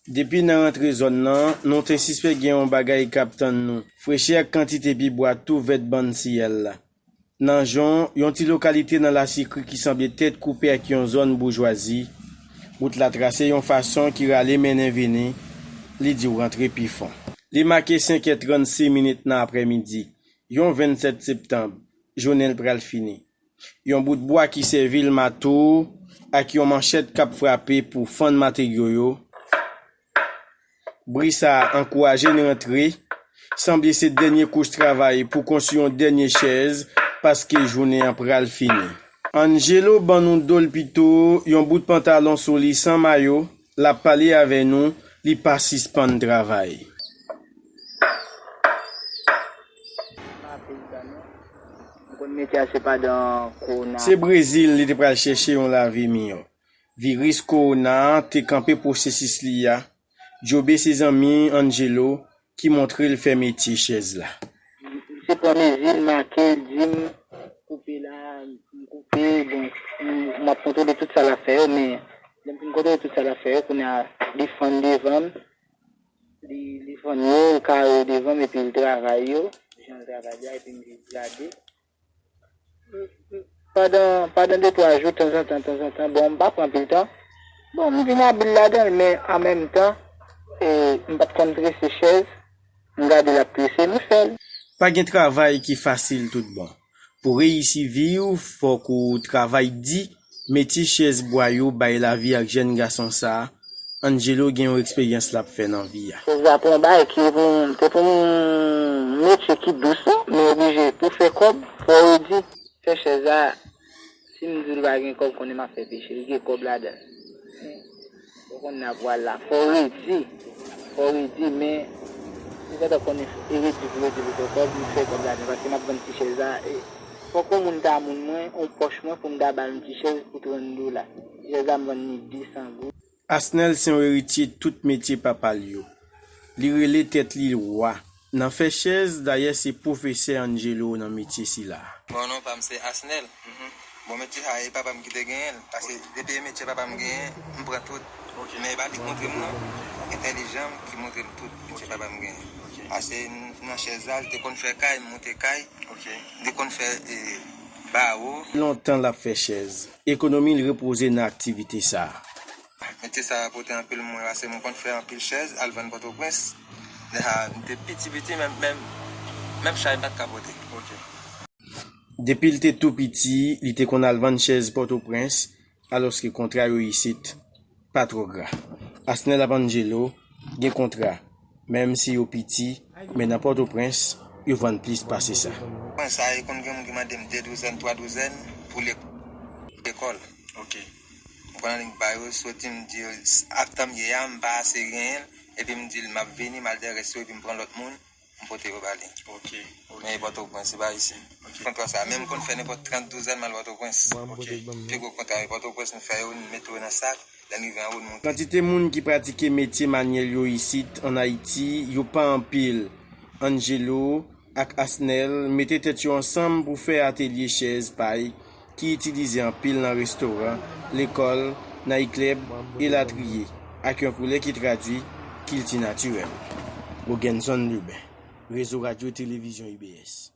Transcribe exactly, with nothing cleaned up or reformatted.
Depi nan rantre zòn nan, nou te sispèk gen yon bagay k ap tann nou. Frechè ak kantite pibwa tou vèt bann siyèl la. Nan Jon, yon ti lokalite nan Lasikri ki sanble tèt koupe ak yon zòn boujwazi, wout la trase yon fason ki rale mennen vini, li di w rantre pi fon. Li make senk è trannsis minit nan aprèmidi, yon vennsèt septanm, jounen l pral fini. Yon bout bwa ki sèvi l mato ak yon manchèt k ap frape pou fann materyo yo. Bri sa a ankouraje n rantre. Sanble se dènye kouch travay pou konstwi yon dènye chèz, paske jounen an pral fini. Angelo ban nou do l pito, yon bout pantalon sou li san mayo, l ap pale avè nou, li pa sispann travay. M konn metye a se pandan kowona. Se Brezil li te pral chèche yon lavi miyò. Viris kowona an te kanpe pwosesis li a. Jobe se zanmi Angelo ki montre l fè metye chèz la. Misye pran mezi, l make, l di m, "Koupe la, m koupe, bon, m, m ap kontwole tout sa l ap fè yo, men lè m fin kontwole tout sa l ap fè yo, kounye a, li fann devan m, li, li fann yo, l kare yo devan m, epi l travay yo, jan l travay la, epi m jis gade." Pandan, pandan de, twa jou, tanzantan, tanzantan, bon, m pa pran anpil tan. Bon, m vin abil ladan l, men an menm tan, e, m pa t konn trese chèz, m gade l ap trese, m fè l. Pa gen travay ki fasil tout bon. Pou reyisi vi w, fòk ou travay di. Metye chèz bwa yo bay lavi ak jèn gason sa a, Angelo gen yon eksperyans l ap fè nan vi a. Chèz la pou yon bagay ki pou, te pou yon metye ki dous, wi, men oblije pou fè kòb, fò w redi. Fè chèz la, si m di l pa gen kòb, konnen m ap fè peche, li gen kòb ladan l. Ou konn n ap pral la, fò w redi, fò w redi, men ou gentan konnen e redi pou redi pou fè kòb, m fè kòb ladan l, paske m ap vann ti chèz la, e fòk yon moun ta moun mwen, yon pwòch mwen pou m ta ba l yon ti chèz pou trant dola. Ti chèz la m vann li de san goud. Asnel se yon eritye tout metye papa l yo. Li rele tèt li wa. Nan fè chèz, dayè se pwofesè Angelo nan metye sila. Bon, non pa m se Asnel. Bon, metye sa a, e papa m ki te genyen l. Paske depi e metye papa m genyen, m pran tout. Men e pa li k montre m non. Entèlijan m ki montre m tout metye papa m genyen. Paske nan chèz la, li te konn fè kay, monte kay. Li konn fè, e, bawo. Lontan l ap fè chèz. Ekonomi l repoze nan aktivite sa a. Metye sa a pote anpil mwen, paske mwen konn fè anpil chèz, al vann Pòtoprens. Lè sa a, m te piti piti, menm, menm, menm chay m pa t ka pote. Depi l te tou piti, li te konn al vann chèz Pòtoprens, alòske kontra yo isit pa twò gra. Asnel ak Angelo gen kontra, menm si yo piti, men nan Pòtoprens, yo vann plis pase sa. Mwen sa, e konn gen moun ki mande m de douzèn, twa douzèn pou lek-, lekòl. Mwen konn annik ba yo, soti m di yo, s-, ak tan m ye a, m pa ase genyen l, epi m di l m ap vini, m al dèyè rès yo, epi m pran lòt moun, m pote yo ba li. Men e Pòtoprens, se pa isit. Kontra sa, menm m konn fè nenpòt trant douzèn, m al Pòtoprens. Pi gwo kontra, e Pòtoprens, m fè yo, m mete yo nan sak, lè m rive anwo, m monte. Kantite moun ki pratike metye manyèl yo isit, ann Ayiti, yo pa anpil. Angelo ak Asnel mete tèt yo ansanm pou fè atelye chèz pay ki itilize anpil nan restoran, lekòl, nayklèb, elatriye, ak yon koulè ki tradwi kilti natirèl. Bogenson Lubin, Rezo Radyo Televizyon I B S.